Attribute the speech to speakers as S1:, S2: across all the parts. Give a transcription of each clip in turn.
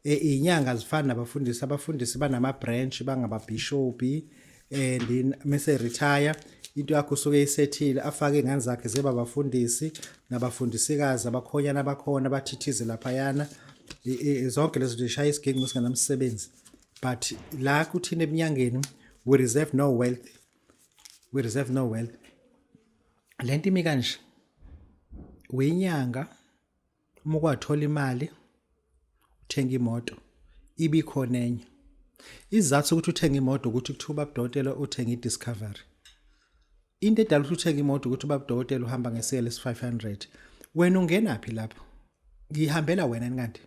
S1: Inyanga zifana nabafundisi, abafundisi banama branch, bangababhishopi and mese retire into yakho usuke isethile, afake ingane zakhe zibe abafundisi nabafundisikazi, abakhonyana bakhona bathithize laphayana, zonke lezo zinto zishaya isiginci singanamsebenzi. But la kuthina ebunyangeni we reserve no wealth, we reserve no wealth. Lento imi kanje, uyinyanga uma ukwathola imali uthenga imoto, ibikhona enye isizathu ukuthi uthenga imoto, ukuthi kuthiwa ubabudokotela uthenga i-Discovery. Into edala ukuthi uthenge imoto ukuthi ubabudokotela uhamba nge-CLS 500. Wena ungenaphi lapho? Ngihambela wena kanti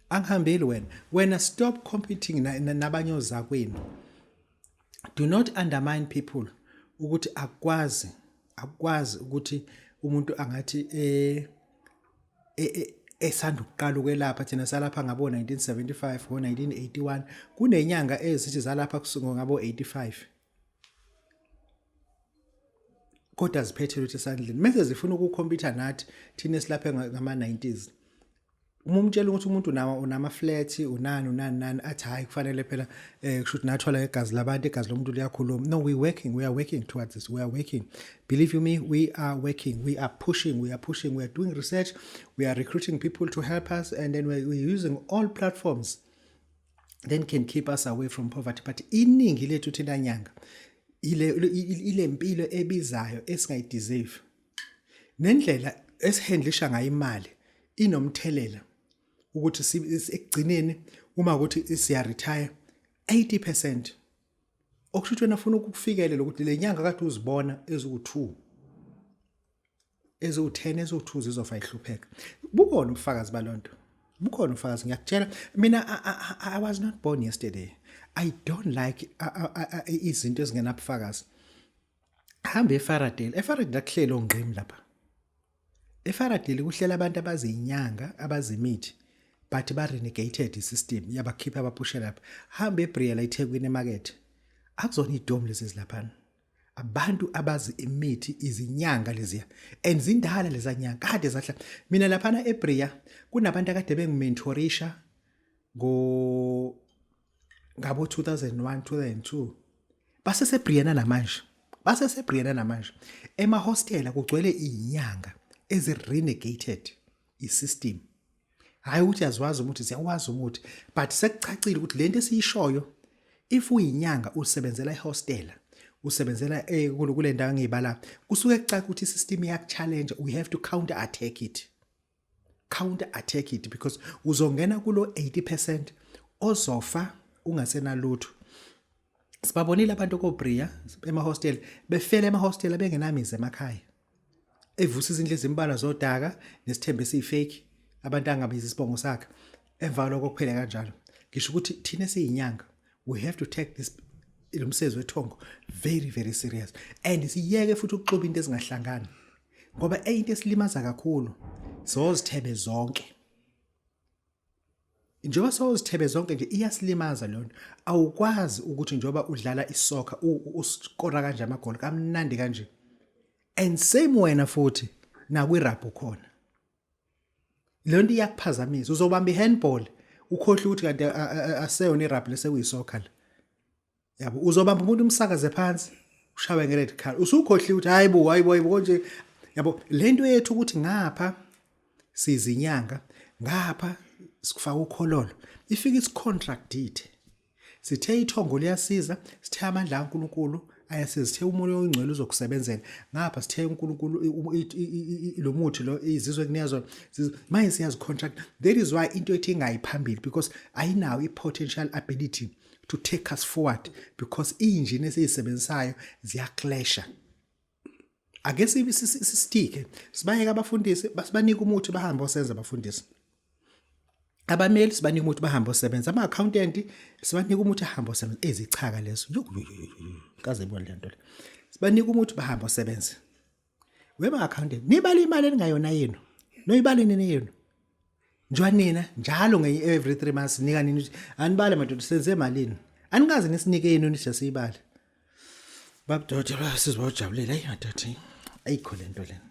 S1: angihambeli wena. Wena stop competing nabanye ozakwenu. Do not undermine people ukuthi akukwazi ukuthi umuntu angathi esanda ukuqala ukwelapha. Thina salapha ngabo 1975, ngo 1981, kunenyanga ezithi zalapha kusuka ngabo 85, kodwa ziphethe lutho esandleni mase zifuna ukukhompyutha nathi thina esilapha ngama 90s. Uma umtshela ukuthi umuntu unawo, unama flat, unani unani nani, athi hayi, kufanele phela kusho ukuthi nathola igazi labantu, igazi lomuntu liyakhuluma. No, we working, we are working towards this, we are working, believe you me, we are working, we are pushing, we are pushing, we are doing research, we are recruiting people to help us, and then we're using all platforms then can keep us away from poverty. But iningi lethu thina nyanga ile mpilo ebizayo esingayideserve, nendlela esihandlisha ngayo imali inomthelela ukuthi ekugcineni uma ukuthi siya retire 80%, okusho ukuthi wena ufuna ukufikelela ukuthi le nyanga kade uzibona eziwu2, eziwu10, eziwu2 zizofa ihlupheka. Bukhona ubufakazi balonto, bukhona ubufakazi, ngiyakutshela mina. I was not born yesterday. I don't like izinto ezingenabufakazi. Hamba eFaradale, eFaradale akuhlelo ongqimi lapha. EFaradale kuhlela abantu abazinyanga, abazimithi, but ba renegated isystem yabakhipha, abaphushe lapha. Hamba eBriela, eThekwini, emarket, akuzona idomu lezi ezilaphana, abantu abazi imithi, izinyanga leziya, and zindala lezanyanga kade zahla. Mina laphana eBria kunabantu akade bengimentorisha ngo ngabo 2001, 2002, baseseBriana namanje, baseseBriana namanje. Emahostela kugcwele izinyanga ezi-renegated isystem. Hayi ukuthi yaziwazi umuthi, siyawazi umuthi, but sekucacile ukuthi lento esiyishoyo, if uyinyanga usebenzela ehostela, usebenzela kule ndawo engiyibala, kusuke kucaca ukuthi isystem iyakuchallenge. We have to counter attack it, counter attack it, because uzongena kulo 80% ozofa ungasenalutho. Sibabonile abantu koBria emahostel befela emahostel bengenamizi emakhaya, evusa izindlu ezimbalwa zodaka nesithembe esiyifake, abantu angabizi isibongo sakhe. Emva lokho kuphela kanjalo. Ngisho ukuthi thina esiyinyanga we have to take this lo msebenzi wethongo very very serious and siyeke futhi ukuxuba into ezingahlangani, ngoba into esilimaza kakhulu sozithebe zonke. Njengoba sozithebe zonke nje, iyasilimaza leyo nto. Awukwazi ukuthi njengoba udlala isoccer uskora kanje amagoli kamnandi kanje, and same wena futhi nakwi-rugby khona leyo nto iyakuphazamisa. Uzobamba i-handball ukhohlwe ukuthi kanti aseyona i-rugby, lesekuyi-soccer la, yabo. Uzobamba umuntu umsakaze phansi, ushawe nge-red card, usukhohliwe ukuthi hayibo, hayibo, hayibo konje, yabo. Lento yethu ukuthi ngapha sizinyanga, ngapha sikufaka ukhololo, ifike isicontradict. Sithe ithongo liyasiza, sithe amandla kaNkuluNkulu ayasiza, sithe umoya oyingcwele uzokusebenzela ngapha, sithe uNkulunkulu lo muthi lo izizwe kunikeza manje siyazi contract. That is why into ethi ingayiphambili, because ayinawo i-potential ability to take us forward, because iy'njini esiyisebenzisayo ziyaclasha. Ake sistike, sibayeke abafundisi, basibanike umuthi bahambe osenza abafundisi. Abameli sibanike umuthi bahambe osebenza, ama-accountant sibanike umuthi ahambe osebenza. Ezichaka lezo kaze ibona le nto le, sibanike umuthi bahambe osebenza. Wema-accountant, nibale imali eningayona yenu, noyibale nini yenu njengoba nina njalo nge-every 3 months nika nini ukuthi anibale madoda, senze malini? Anikaze nisinike yenu nithi siyibale. Babudokotela, sizwa ujabulela. Ayi madoda, ayikho lento lena.